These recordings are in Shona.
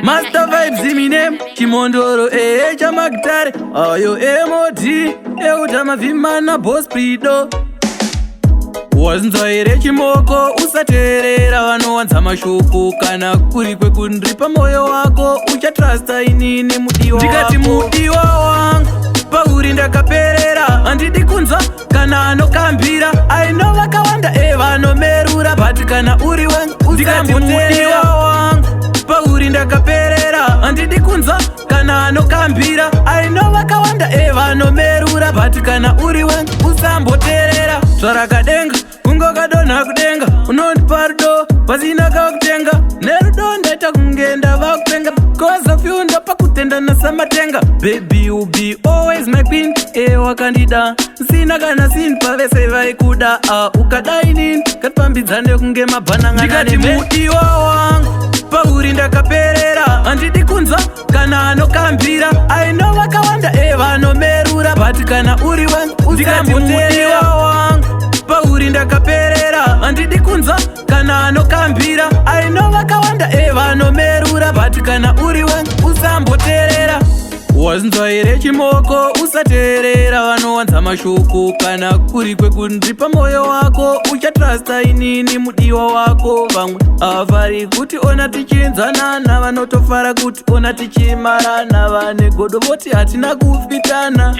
Master Vibes imine Chimondoro ehe chamagitare ayo emodi eutamavhimana Boss Prido. Wanzwa here chimoko? Usateerera vanowanza mashoko. Kana kuri kwekundripa moyo wako, uchatrasta inini mudiwa. Ndikati mudiwa wangu, pauri ndakaperera. Handidi kunzwa kana anokambira. Aino vakawanda e vanomerura, but kana uri wangu. Ndikati mudiwa wangu, pauri ndakaperera. Handidi kunzwa kana anokambira. Aino vakawanda e vanomerura, but kana uri wangu usamboteerera. Zvarakadenga kungokadonha kudenga, unondipa rudo pasina kakutenga. Nerudo ndaita kunge ndava kupenga. 'Cause of you ndopa kutenda nasamatenga. Baby, you be always my queen. E wakandida sina kana sin, pavese vaikuda. Ukadai nini katipambidzane kunge mabhananga. Ndikati mudiwa wangu, pauri ndakaperera. Handidi kunzwa kana anokambira. Aino vakawanda e vanomerura, but kana uri wangu. Ndikati mudiwa wangu, pauri ndakaperera. Handidi kunzwa kana anokambira. Aino vakawanda e vanomerura, but kana uri wangu usamboteerera. Wanzwa here chimoko? Usateerera vanowanza mashoko. Kana kuri kwekundripa moyo wako, uchatrasta inini mudiwa wako. Vamwe havari kuti ona tichinzwanana, vanotofara kuti ona tichimarana. Vane godo voti hatina kufitana.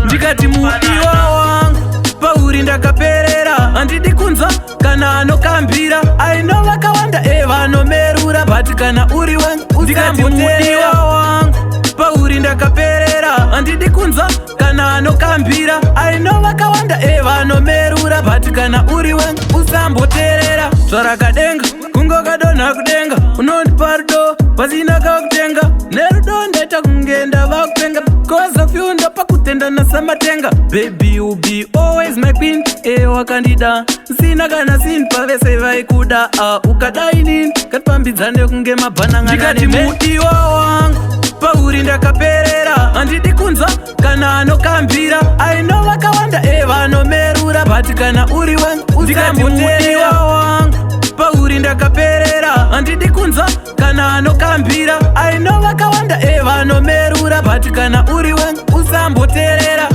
Ndikati mudiwa wangu, pauri ndakaperera. Handidi kunzwa kana anokambira. Aino vakawanda e vanomerura, but kana uri wangu. Ndikati mudiwa wangu, pauri ndakaperera. Handidi kunzwa kana anokambira. Aino vakawanda e vanomerura, but kana uri wangu usamboteerera. Zvarakadenga kungokadonha kudenga, unondipa rudo pasina kakutenga. Nerudo ndaita kunge ndava kupenga. 'Cause of you ndopa kutenda nasamatenga. Baby, you be always my queen. E wakandida sina kana sin, pavese vaikuda. Ukadai nini katipambidzane kunge mabhananga. Ndikati mudiwa wangu, pauri ndakaperera. Handidi kunzwa kana anokambira. Aino vakawanda e vanomerura, but kana uri wangu. Ndikati mudiwa wangu, pauri ndakaperera. Handidi kunzwa kana anokambira. Aino vakawanda e vanomerura, but kana uri wangu usamboteerera.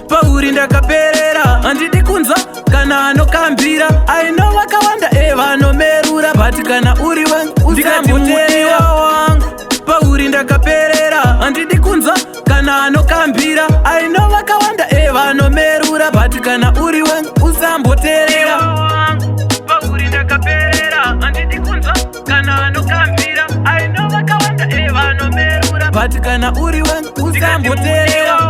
Pauri ndakaperera. Handidi kunzwa kana anokambira. Aino vakawanda e vanomerura, but kana uri wangu. Ndikati mudiwa wangu, pauri ndakaperera. Handidi kunzwa kana anokambira. Aino vakawanda e vanomerura, but kana uri wangu usamboteerera. Pauri ndakaperera. Handidi kunzwa kana anokambira. Aino vakawanda e vanomerura, but kana uri wangu usamboteerera.